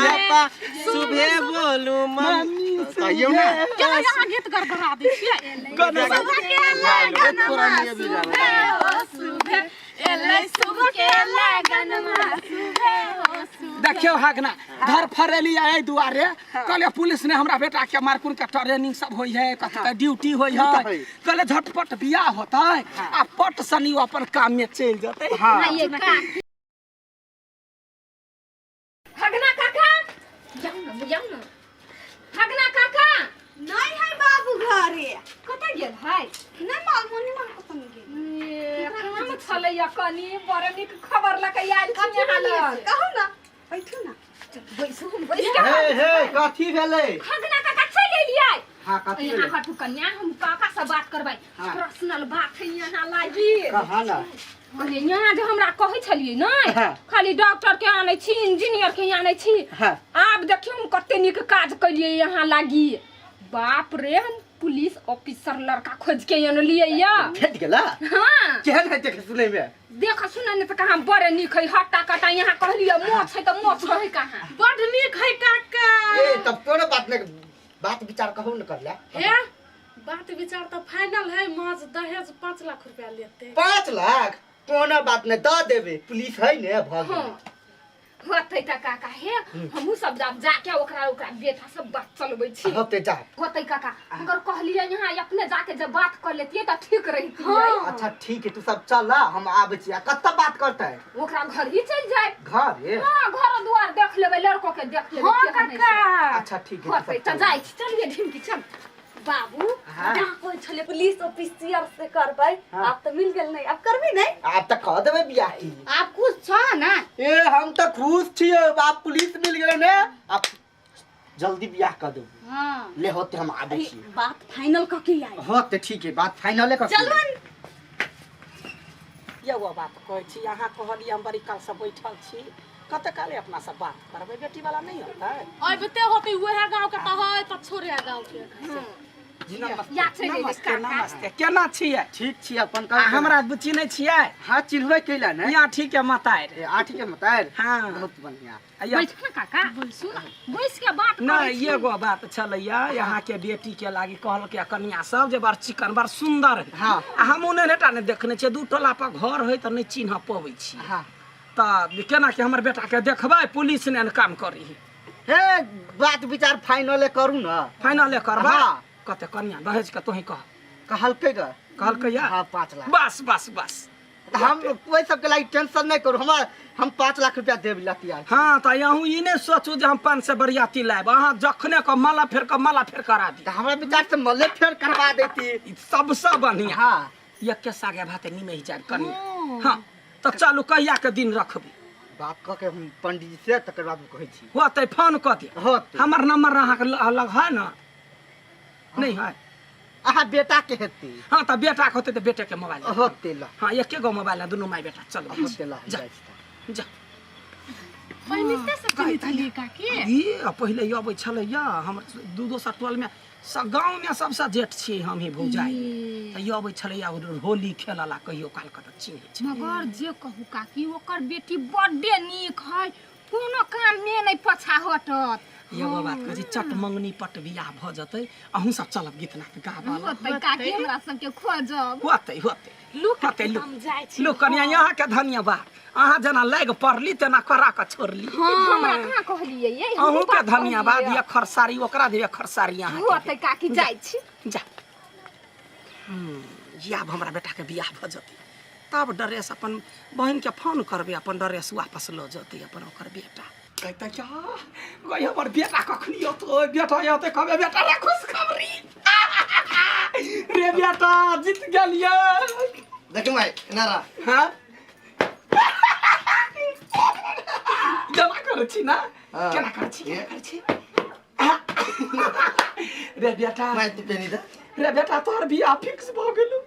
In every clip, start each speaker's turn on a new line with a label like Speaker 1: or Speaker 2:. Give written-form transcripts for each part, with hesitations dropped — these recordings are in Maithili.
Speaker 1: पापा सुबह बोलू मम्मी कहियौ ना।
Speaker 2: केना अहाँ गीत गड़बड़ा दै छियै?
Speaker 3: कोना
Speaker 2: सुबह के लगनमा सुबह हो सुबह एलै, सुबह के लगनमा सुबह हो सुबह।
Speaker 3: देखियौ हगना धर फरेली एहि दुआरे कहलियै पुलिस ने हमरा बेटा के मारकुन के ट्रेनिंग सब होइ है, कथी के ड्यूटी होइ है।
Speaker 1: है।
Speaker 3: कहले झटपट बियाह होतै आ पट सनी ओ अपन काम में चलि जेतै।
Speaker 1: हाँ।
Speaker 2: ये काकी हगना काका, जाउ ने, जाउ ने हगना काका।
Speaker 4: नहीं है बाबू घरे।
Speaker 2: कतऽ गेल है?
Speaker 4: नहीं मालूम, नहीं मालूम कतऽ गेल।
Speaker 2: ए, काम छलैया कनी, बड़ नीक खबर लऽ कऽ आयल छी अहाँ लग।
Speaker 4: कहू ना, बैठू ना।
Speaker 2: बैसू, हम बैस के।
Speaker 1: हे हे, कथी भेलै?
Speaker 2: हगना काका चलि एलियै।
Speaker 1: हाँ, कथी
Speaker 2: यहाँ
Speaker 1: भेलै?
Speaker 2: हटू कन्या, हम काका से बात करबै।
Speaker 1: हाँ।
Speaker 2: पर्सनल बात है यहाँ लागी।
Speaker 1: कहाँ ना?
Speaker 2: अरे यहाँ जे हमरा कहै छलियै नै
Speaker 1: हाँ।
Speaker 2: खाली डॉक्टर के आनै छी, इंजीनियर के आनै छी।
Speaker 1: हाँ।
Speaker 2: आब देखियौ हम कते नीक काज कलियै यहाँ लागी। बाप रे, हम पुलिस ऑफिसर लड़का खोज के अनलियै या।
Speaker 1: भेट गेला?
Speaker 2: हाँ।
Speaker 1: केहन है देखे सुनै में?
Speaker 2: देख सुनै ने तऽ कहाँ बड़े नीक है, हट्टा कट्टा। यहाँ कहलियै मोछ है तऽ मोछ है कहाँ।
Speaker 5: बड नीक है काका।
Speaker 1: ए तब तोरे बात ने बात विचार कहू न करला।
Speaker 5: हे, बात विचार तऽ फाइनल है, माछ दहेज 5 लाख रुपया लेते।
Speaker 1: 5 लाख कोनो बात नहीं, दऽ देबै, पुलिस है ने, भऽ गेलै।
Speaker 2: हाँ होतै तऽ काका, हे हमहूँ सब जाब जाके ओकरा ओकरा बेटा सब बात चलबै छी।
Speaker 1: होते जा।
Speaker 2: होतै काका, मगर कहलियै यहाँ अपने जाके जब बात कर लेतियै तऽ ठीक रहितियै।
Speaker 1: अच्छा ठीक है, तू सब चल, हम आबै छी। आ कतऽ बात करतै?
Speaker 2: ओकरा घर ही चलि जाय।
Speaker 1: घर?
Speaker 2: हाँ, घर द्वार देख लेबै, लड़को के देख लेबै।
Speaker 5: हाँ
Speaker 2: केहन है से।
Speaker 5: काका।
Speaker 1: अच्छा ठीक है, तू
Speaker 2: होतै
Speaker 1: सब
Speaker 2: तऽ
Speaker 1: चल।
Speaker 2: जाइ छी, चलिए ढिमकी, चल
Speaker 4: बाबू।
Speaker 1: हाँ।
Speaker 4: जहाँ कहै छलियै पुलिस ऑफिसर से करबै।
Speaker 1: हाँ।
Speaker 4: आब तऽ मिल गेल। नहीं आब करबी नहीं?
Speaker 1: आब तऽ कह देबै बियाह की।
Speaker 4: आब खुश छ ना?
Speaker 1: ए, हम तऽ खुश छियै, आब पुलिस मिल गेलै ने, आब जल्दी बियाह कर देबै।
Speaker 4: हाँ।
Speaker 1: ले होते, हम आबै
Speaker 4: अरे
Speaker 1: छी।
Speaker 4: बात फाइनल कऽ के आई।
Speaker 1: होते, ठीक है, बात फाइनले कर।
Speaker 4: चलू।
Speaker 3: एगो बात कहै छी, अहाँ कहलियै, हम बड़ी कालसँ बैठल छी, कते काले अपना सब बात करबै? बेटी वाला नहि होतै?
Speaker 5: अबिते होते, उहे गाँव के तऽ है तऽ छोड़े गाँव के।
Speaker 1: जी नमस्ते।
Speaker 2: या चलि एलै
Speaker 3: नमस्ते।
Speaker 2: काका।
Speaker 3: नमस्ते, केना छियै?
Speaker 1: ठीक छी, अपन
Speaker 3: आ
Speaker 1: कहू।
Speaker 3: हमरा चिन्है छियै?
Speaker 1: हाँ, चिन्हबै कैला ने।
Speaker 3: यहाँ ठीक है मातार।
Speaker 1: ए, आठ के मतार।
Speaker 3: हाँ।
Speaker 1: बहुत बढ़िया।
Speaker 2: बैठ ना काका, बैसू ना, बैस के बात करै
Speaker 3: नहि
Speaker 2: छी।
Speaker 3: एगो बात छलैया, यहाँ के बेटी के लागी कहलक कनिया सब जे बड़ चिकन बड़ सुंदर है। आ हमहूँ नहि टा ने देखने छियै, दू टोला पर घर है तऽ नहि चिन्ह पबै छी। तऽ केना के हमर बेटा के देखबै? पुलिस ने काम करी।
Speaker 1: हे, बात विचार फाइनले करू ना।
Speaker 3: फाइनले करबै?
Speaker 1: हाँ।
Speaker 3: कते कनिया दहेज के तोही कह।
Speaker 1: कहलकै ग।
Speaker 3: कहलकै या?
Speaker 1: हाँ, 5 लाख।
Speaker 3: बस बस बस।
Speaker 1: तऽ हम ओहि सबके लागि टेंशन नहि करू, हमरा हम 5 लाख रुपया देब ला तैयार छी।
Speaker 3: हाँ, तऽ अहूँ ई नहि सोचू जे हम 500 बरियाती लायब, अहाँ जखने के माला फेर के माला फेर करा दी।
Speaker 1: तऽ हमरा विचार से मले फेर करवा देती।
Speaker 3: ई सबसँ बढ़िया। एके सागे भाते निमहि जायब कनिया। हाँ तऽ चलू, कहिया के दिन रखबै?
Speaker 1: बात कऽ के हम पंडित जी से तकर बाद हम कहै छी।
Speaker 3: होतै, फोन कऽ दे।
Speaker 1: होतै।
Speaker 3: हमर नंबर अहाँके लग है ने? नहि है?
Speaker 1: अहाँ बेटा के हेतै।
Speaker 3: हाँ, तऽ बेटा के होतै तऽ बेटे के मोबाइल दे।
Speaker 1: होतै ल।
Speaker 3: हाँ, एके गो मोबाइल है, दुनू माय बेटा चल।
Speaker 1: होतै ल।
Speaker 3: जा।
Speaker 1: जाइ छी।
Speaker 3: जा।
Speaker 5: पहिने से चिन्है छलियै काकी?
Speaker 3: ई पहिले अबै छलैया हमर दू दोसर टोलमे गाँवमे सबसँ जेठ छियै हम ही भौजाई, तऽ ई अबै छलैया होली खेलऽ ला कहियो काल के, तऽ चिन्है छै।
Speaker 2: मगर जे कहू काकी, ओकर बेटी बड्डे नीक है, कोनो काम में नहीं पछा हटत।
Speaker 3: एगो बात कहै छी, चट मंगनी पट बियाह भऽ जेतै, अहूँ सब चलब गीत नाद गाबऽ ला।
Speaker 2: होतै काकी, हमरा सबके खोजब।
Speaker 3: होतै होतै।
Speaker 5: लू
Speaker 3: होतै लू।
Speaker 5: हम जाइ छी।
Speaker 3: लू कनिया, यहाँके धन्यवाद, अहाँ जेना लागि पड़ली तेना करा कऽ छोड़ली।
Speaker 2: हमरा कहाँ कहलियै ये? हमहूँ
Speaker 3: अहूँके
Speaker 2: बात
Speaker 3: धन्यवाद।
Speaker 2: कहलियै।
Speaker 3: एक खरसारी ओकरा देब, एक खरसारी अहाँके।
Speaker 2: होतै काकी, जाइ छी।
Speaker 3: जा। आब हमरा बेटाके बियाह भऽ जेतै तब ड्रेस अपन बहिनके फोन करबै, अपन ड्रेस वापस लऽ जेतै अपन ओकर बेटा। कहतै क्या गई, हमर बेटा कखनी अतै? बेटा अतै, कहबै बेटा रे खुशखबरी रे, बेटा जीत गेलियै।
Speaker 1: देख माय, एना रह।
Speaker 3: हाँ, केना करै छी ना?
Speaker 1: हाँ।
Speaker 3: केना करै छी, केना करै छी रे बेटा?
Speaker 1: माय, तू पेनी दे।
Speaker 3: रे बेटा, तोहर बियाह फिक्स भऽ गेलौ।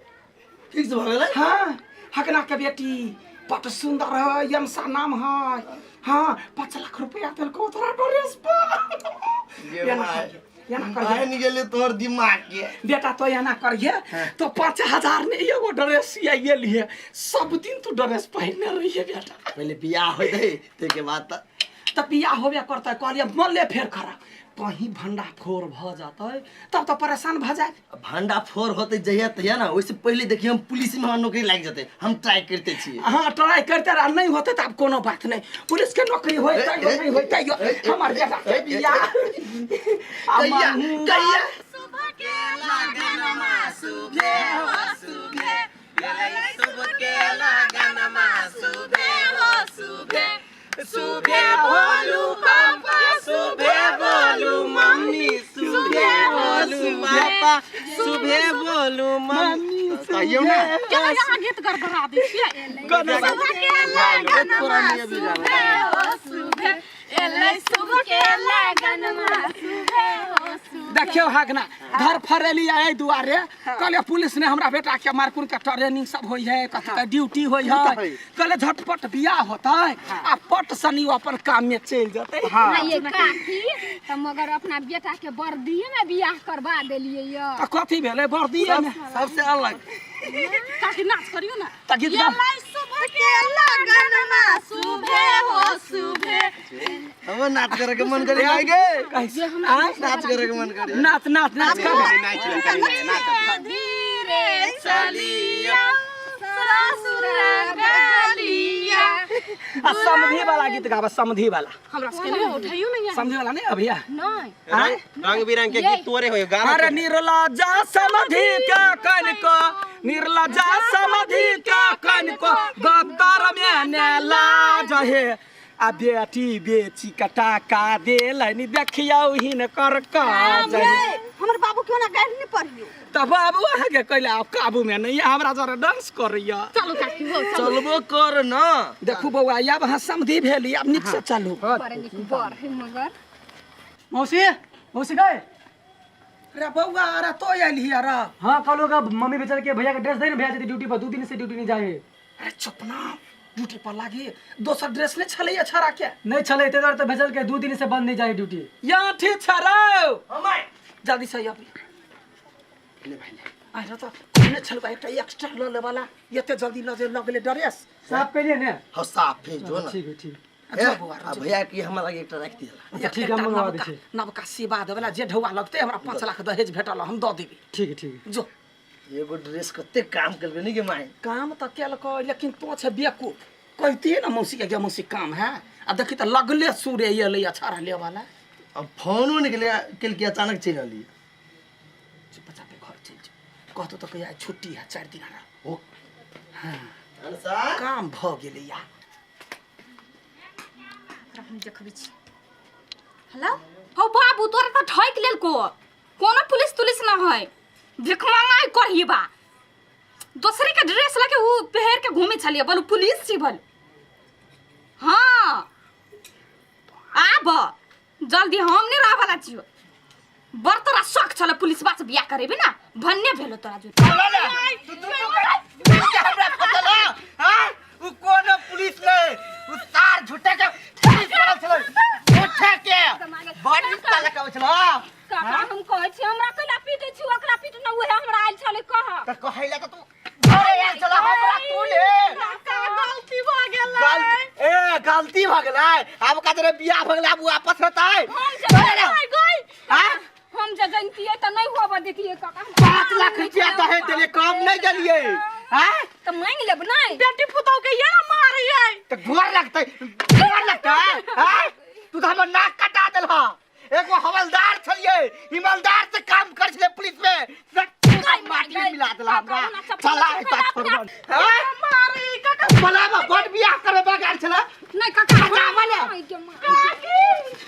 Speaker 1: फिक्स भऽ गेलै?
Speaker 3: हाँ, हकना के बेटी बड सुंदर है, यमसा नाम है। हाँ, 5 लाख रुपया देलको तोरा ड्रेस पर।
Speaker 1: ये
Speaker 3: एना
Speaker 1: माय।
Speaker 3: करिहे, एना करिहे।
Speaker 1: बनि गेलै तोहर दिमाग के।
Speaker 3: बेटा, तो एना करिहे, तो 5,000 में एगो ड्रेस सियाइए लिए, सब दिन तू ड्रेस पहिरने रहिए बेटा।
Speaker 1: पहिले बियाह होतै, ताहिके बाद तऽ
Speaker 3: तऽ बियाह होबे करतै। कहलियै मल्ले फेर खराब कहीं भंडा फोर भऽ जेतै तब तऽ परेशान भऽ जायब।
Speaker 6: भंडा फोर होते जहिया तहिया ना, ओहिसे पहिले देखिए हम पुलिस में हमरा नौकरी लागि जेतै, हम ट्राई करते छियै।
Speaker 3: हाँ ट्राई करते रह, नहीं होते तऽ आब कोनो बात नहीं, पुलिस के नौकरी होय तैयो नहीं होय तैयो हमर बेटा के बियाह
Speaker 6: कहिया कहिया
Speaker 2: सुबह के लगनमा सुबह हो सुबह, एलै शुभ के लगनमा सुबह हो सुबह, सुबह बोलू पापा सुबह बोलू मम्मी, सुबह बोलू
Speaker 1: पापा सुबह बोलू मम्मी।
Speaker 6: कहियौ ना।
Speaker 5: केना यहाँ गीत गड़बड़ा दै छियै?
Speaker 2: एलै शुभ के लगनमा सुबह हो सुबह, एलै शुभ के लगनमा सुबह हो सुबह।
Speaker 3: देखियौ हगना धर फरेली एहि दुआरे कहलियै पुलिस ने हमरा बेटा के मारकुन के ट्रेनिंग सब होइ है, कथी के ड्यूटी होइ है, कहले झटपट बियाह होतै आ पट सनी ओ अपन काम में चलि जेतै।
Speaker 4: हाँ ये काकी तऽ मगर अपना बेटा के बर्दिये में बियाह करवा देलियै य।
Speaker 3: तऽ कथी भेलै बर्दिये में?
Speaker 6: सबसे अलग।
Speaker 5: काकी नाच करियौ ना।
Speaker 3: तऽ गीत गाउ।
Speaker 2: एलै शुभ के लगनमा सुबह हो सुबह।
Speaker 6: हमर नाच करे के मन करे आइ गे,
Speaker 3: आँय?
Speaker 6: नाच करे के मन करे।
Speaker 3: नाच नाच नाच कर।
Speaker 2: धीरे चलिया ससुरा गलिया।
Speaker 3: आ समधी वाला गीत गाबऽ, समधी वाला।
Speaker 5: हमरा सबके नहि उठाइयो नहि।
Speaker 3: समधी वाला नहीं अभिया?
Speaker 4: नहीं।
Speaker 3: आँय?
Speaker 1: रंग बिरंग के गीत तोरे होय गाना।
Speaker 3: अरे निर्लजा समधि के कनिको, निर्लजा समधि के कनिको गत्तर में ने लाज हे, आ बेटी बेची के टाका देलनि देखियौ हिनकर काज हे।
Speaker 4: हमर बाबू क्यों ना गारि नहीं पढ़ियो?
Speaker 3: तऽ बाबू अहाँके कैले आब काबू में नहीं, हमरा जरे डांस करैया।
Speaker 5: चलू काकी हो चलू।
Speaker 6: चलबो कर ना।
Speaker 3: देखू बौआ आब अहाँ समधि भेली, आब नीक से चलू।
Speaker 4: बड़ नीक बड़ है मगर।
Speaker 7: मौसी मौसी गए?
Speaker 3: अरे बौआ अरे तो आयल अरे।
Speaker 7: हाँ कहलो का मम्मी बेचारे के भैया के ड्रेस दे ना, भैया जल्दी ड्यूटी पर 2 दिन से ड्यूटी नहीं जाए।
Speaker 3: अरे चुप ना, ड्यूटी पर लागी दोसर ड्रेस नहीं छलैया छड़ा के?
Speaker 7: नहीं छले, एते दुआरे तऽ भेजल के 2 दिन से बंद नहीं जाए ड्यूटी।
Speaker 3: यहाँ ठीक छड़ौ जल्दी से अभी
Speaker 6: ले भाई ले।
Speaker 3: आइ त कहने छलौ एकटा एक्स्ट्रा ल लेबला, एते जल्दी ल जे लगले ड्रेस।
Speaker 7: साफ करिए ने?
Speaker 6: हाँ साफ भेज जो ना।
Speaker 7: ठीक है ठीक।
Speaker 6: ए,
Speaker 3: जो बौआ,
Speaker 6: आ भैया की हमरा लगे एकटा राखि दियला।
Speaker 7: अच्छा, ठीक है, हम मंगवा दै छी।
Speaker 3: नवका सेवा देबला जे ढौआ लगतै हमरा 5 लाख दहेज भेटल हम दऽ देबै।
Speaker 7: ठीक है ठीक है।
Speaker 3: जो
Speaker 6: एगो ड्रेस कते काम केलकै नी के माय?
Speaker 3: काम तऽ केलकै लेकिन तो छै बेवकूफ, कहतियै ना मौसी के मौसी काम है, आ देखी तऽ लगले सूर्य एलै अछाड़ा लेवला।
Speaker 6: अब फोनो निकले केलकै अचानक चलि अलियै।
Speaker 3: चुपचाप घर चलि जो, कहतो तऽ कहिया छुट्टी है 4 दिन रह।
Speaker 6: ओ
Speaker 3: हाँ
Speaker 6: अनसा
Speaker 3: काम भऽ गेलै या।
Speaker 4: हम देखबै छी। हेलो हौ बाबू तोरा तऽ ठकि लेलको, कोनो पुलिस तुलिस न है, भिख मंगाई कहिबा दोसरे के ड्रेस लके उ पहिर के घूमे छलियै, बोलू पुलिस छी बोल। हाँ आब जल्दी हम नहीं रह वाला छियो, बड़ तोरा शौक छल पुलिस बा से बियाह करेबी ना, भन्ने भेलो तोरा जो।
Speaker 1: हमरा पता ना हां उ कोनो पुलिस नै, उ सार झूठे के पुलिस बनल छलै, झूठे के बड़ी साला कहै छलै।
Speaker 4: काका हम कहै छी हमरा कैला पीटै छी, ओकरा पीट न उहे हमरा आयल छलै कह।
Speaker 1: त कहैला त तू घरे आयल छलै हमरा तू ले।
Speaker 5: काका गलती भऽ गेलै।
Speaker 1: ए गलती भऽ गेलै, आब का तोरे बियाह भऽ गेलै, आब वापस होतै?
Speaker 4: हम जे
Speaker 1: गई हां
Speaker 4: हम जे जनतियै त नहीं होबऽ देतियै काका।
Speaker 1: 5 लाख रुपया दहेज देलियै, कम नहीं देलियै। हां
Speaker 4: त मांगि लेब नै?
Speaker 5: बेटी पुतहु के ये मारियै
Speaker 1: त गोर लगतै, गोर लगतै। हां तू त हमर नाक कटा देलह। एगो हवलदार छलियै, ईमानदार से काम कर छलै पुलिस में, माटी में मिला देला हमरा। चला है ता छोड़बन। हां
Speaker 5: मारी काका
Speaker 1: बोलाबा बड़ बियाह करे बगार छला।
Speaker 4: नहीं काका
Speaker 1: बतावा ना।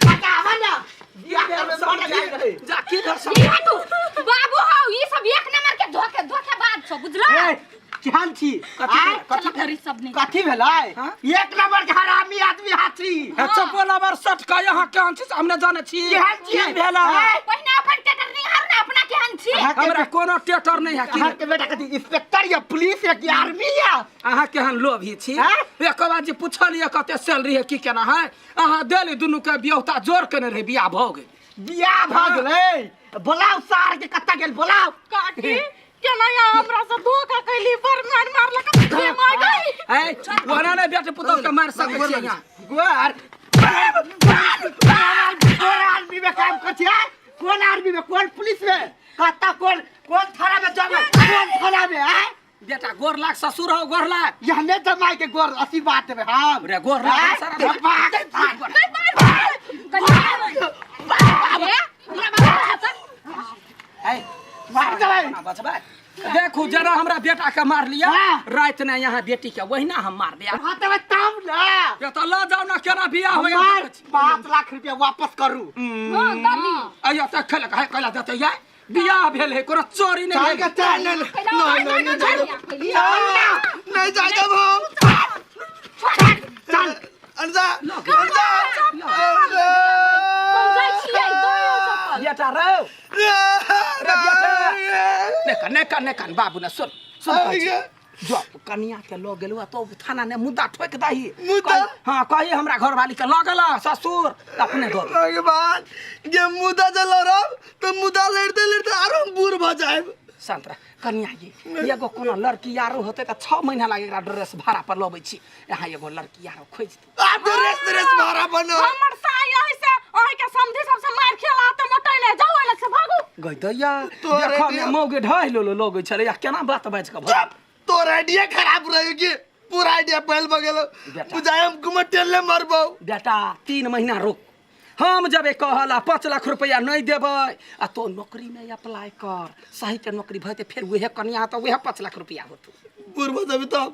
Speaker 1: बतावा ना बियाह करे बड़ गए।
Speaker 3: जा की घर सब
Speaker 4: ई हटू बाबू हौ ई सब एक नंबर के धोखे धोखेबाज छौ बुझला।
Speaker 1: ए केहन छी?
Speaker 3: कथी
Speaker 4: कथी करी सब नहीं
Speaker 1: कथी भेलै? एक नंबर के हरामी आदमी हाथी।
Speaker 3: चप्पल अबर सट के यहाँ केहन छी हम नहि जानै छी।
Speaker 1: केहन छी?
Speaker 3: की भेलै?
Speaker 4: पहिने अपन टेटर निहार ना अपना केहन छी।
Speaker 3: हमरा कोनो टेटर नहीं है।
Speaker 1: अहाँ के बेटा कथी इंस्पेक्टर या पुलिस या कि आर्मी या?
Speaker 3: अहाँ केहन लोभी छी? एक बार जे पूछलियै कते सैलरी है की केना है, अहाँ देली दुनू के बियौता जोर केने रहे, बियाह भऽ गेल।
Speaker 1: बियाह भऽ गेलै। बोलाउ सार के कत्ता गेल बोलाउ।
Speaker 5: काकी केना यहाँ हमरा से धोखा कैली, बड़ मार मारलक, मार गई।
Speaker 3: ए ओना नहि बेटी पुतहु के मारि सकै छी यहाँ।
Speaker 1: गोर कोन आर्मी में काम कर छी हैं? कोन आर्मी में कोन पुलिस में कत्ता कोन कोन थाना में जमा कोन थाना में हैं?
Speaker 3: बेटा गोर लाग ससुर हो गोर लाग
Speaker 1: यहने जमाई के गोर असी बात में हम
Speaker 3: रे गोर लाग
Speaker 1: हैं?
Speaker 3: सारा
Speaker 1: भाग, भाग,
Speaker 3: ऐ,
Speaker 1: भाग जमाई।
Speaker 3: बचबै देखू जरा हमरा बेटा के मार लिया
Speaker 1: हाँ।
Speaker 3: रात ने यहाँ बेटी के वहिना हम मार दिया
Speaker 1: हाँ तब तब ना
Speaker 3: ये तो ल जाओ ना केना बियाह होया
Speaker 1: हमार 5 लाख रुपया वापस करू।
Speaker 4: हां, दादी।
Speaker 3: अयो त खेलक है कैला देते या बियाह भेल है, कोनो चोरी नहीं
Speaker 6: चल
Speaker 3: भेल।
Speaker 6: के चल। नहीं नहीं नहीं जाए, नहीं जाए जब हम।
Speaker 1: चल।
Speaker 6: अनजा अनजा।
Speaker 4: हम जाइ छियै, दो चप्पल।
Speaker 3: बेटा रो रे बेटा, ने कन ने कन ने कन बाबू ने, सुन सुन, कहै छी। जो कनिया के लऽ गेलु आ तो थाना ने मुद्दा ठोक दही।
Speaker 6: मुद्दा?
Speaker 3: हाँ, कही हमरा घरवाली के लऽ गेल ससुर त अपने दऽ दे।
Speaker 6: भगवान, जे मुद्दा जे लड़ब तो मुद्दा लड़ते लड़ते आरो हम बूढ़ भऽ जायब।
Speaker 3: शांत रह कनिया, ये एगो कोनो लड़की आरो होते तऽ 6 महीना लागे, एकरा ड्रेस भाड़ा पर लबै छी। यहाँ एगो लड़की आरो खोजि दे।
Speaker 6: आब ड्रेस ड्रेस भाड़ा बनो।
Speaker 5: हमर साई एहि से अहीं के समधी सबसे मार खेला त मोटैले जाउ, एहि लग से भागू।
Speaker 3: गई दैया।
Speaker 6: तोहर
Speaker 3: देखऽ
Speaker 6: आइडिया-
Speaker 3: ने मौगे ढहि लो लगै छलै आ केना बात बाजि कऽ भऽ
Speaker 6: चुप, तोर आइडिया खराब रहेगी, पूरा आइडिया पहल भऽ गेलो।
Speaker 3: बेटा।
Speaker 6: बुझाय हम कुमटेल मरबौ।
Speaker 3: बेटा, 3 महीना रुक, हम जबे कहला 5 लाख रुपया नहीं देबै आ तो नौकरी में अप्लाई कर, सही के नौकरी भते फेर उहे कनिया तऽ उहे 5 लाख रुपया होतौ।
Speaker 6: बूढ़ भऽ जेबी तब।